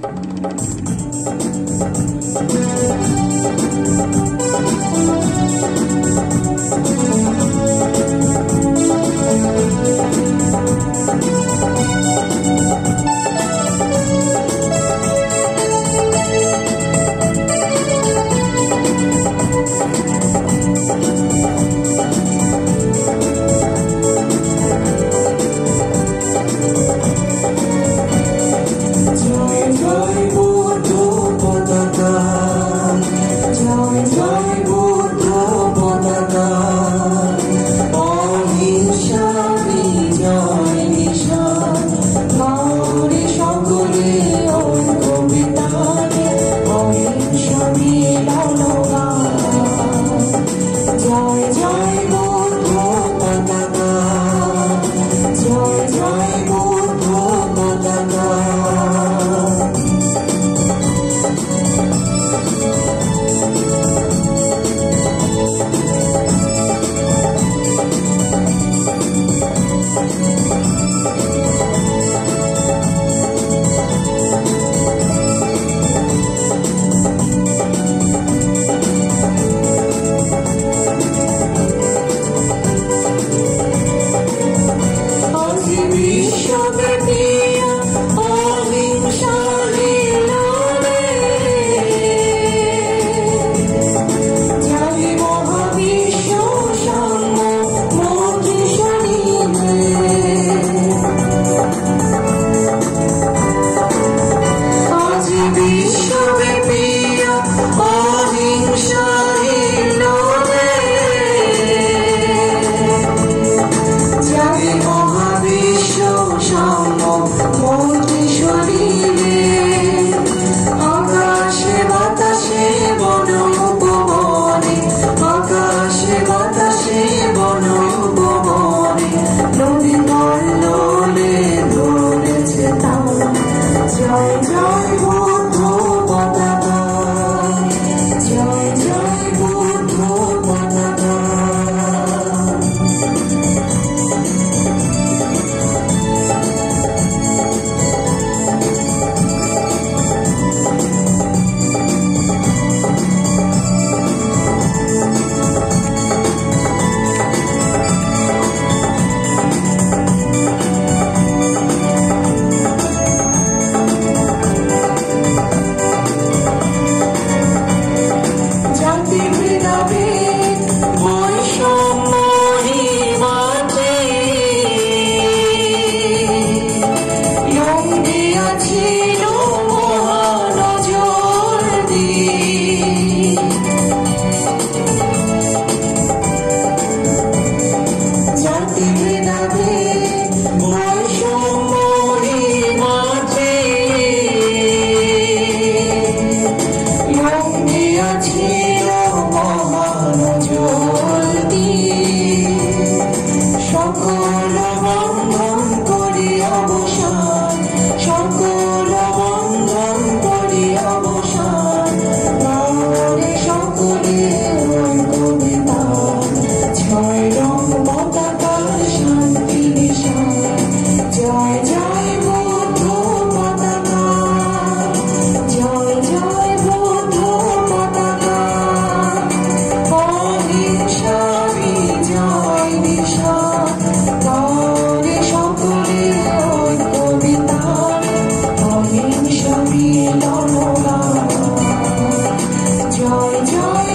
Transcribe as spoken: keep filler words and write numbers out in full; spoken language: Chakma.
জয় জয় বুদ্ধ পতাকা, জয় জয় বুদ্ধ পতাকা, অহিংসা বিজয় নিশান, গাও রে সকলে ঐক্য বিতানে, অহিংসা মিলন গান। জয় জয় বুদ্ধ পতাকা, জয় জয় বুদ্ধ পতাকা। আজি বিশ্বব্যাপী অহিংসা দিবসে, জাতি মহাবিশ্ব সাম্য মৈত্রী শরীরে, আকাশে বাতাসে বন উপবনে, আকাশে বাতাসে বন উপবনে, নদী কল্লোলে ধরেছে তান। জয় জয় বুদ্ধ পতাকা, জয় জয় বুদ্ধ পতাকা। জাতি ভেদাভেদ বৈষম্য হিমাচে লুঙ্গিয়াছিল মহানজর দিয়ে। জাতি ভেদাভেদ বৈষম্য হিমাচে লুঙ্গিয়াছিল মহানজর দিয়ে। সকল বন্ধন করি অবসান, সকল বন্ধন করি অবসান, গাও রে সকলে ঐক্য বিতান। ছয় রং পতাকার শান্তি নিশান। জয় জয় বুদ্ধ পতাকা, জয় জয় বুদ্ধ পতাকা। অহিংসা বিজয় নিশান, গাও রে সকলে ঐক্য বিতান। অহিংসা মিলন গান। জয় জয়